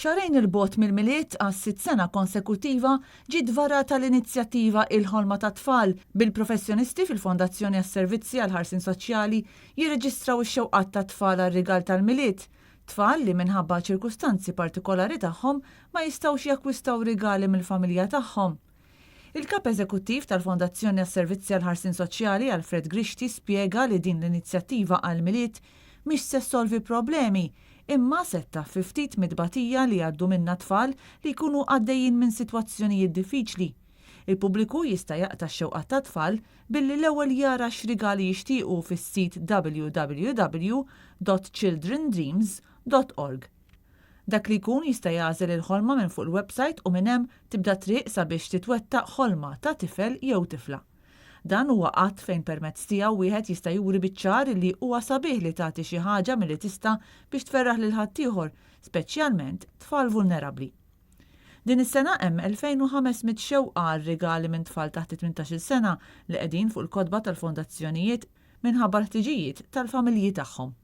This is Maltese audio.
Xahrejn 'il bogħod mill-Milied, għas-sitt sena konsekutiva, ġiet varata l-inizjattiva Il-Ħolma tat-Tfal, bil-professjonisti fil-Fondazzjoni għas-Servizzi għall-Ħarsien Soċjali jirreġistraw ix-xewqat tat-tfal għar-rigal tal-Milied, tfal li minħabba ċirkustanzi partikolari tagħhom ma jistgħux jakkwistaw rigali mill-familja tagħhom. Il-Kap Eżekuttiv tal-Fondazzjoni għas-Servizzi għall-Ħarsien Soċjali, Alfred Grixti spjega li din l-inizjattiva għall-Milied mhix se ssolvi problemi, imma se ttaffi ftit mit-tbatija li jgħaddu minnha tfal li jkunu għaddejjin minn sitwazzjonijiet diffiċli. Il-pubbliku jista' jaqta' x-xewqat tat-tfal billi l-ewwel jara x'rigali jixtiequ fis-sit www.childrendreams.org. Dak li jkun jista' jagħżel il-ħolma minn fuq il-websajt u minn hemm tibda t-triq sabiex titwettaq ħolma ta' tifel jew tifla. Dan huwa att fejn permezz tiegħu wieħed jista' juri biċ-ċar li huwa sabiħ li tagħti xi ħaġa milli tista' biex tferraħ lil ħaddieħor, speċjalment tfal vulnerabbli. Din is-sena hemm 2,500 xewqa għal rigali minn tfal taħt it-tmintax-il sena li qegħdin fuq il-kotba tal-fondazzjonijiet minħabba l-ħtiġijiet tal-familji tagħhom.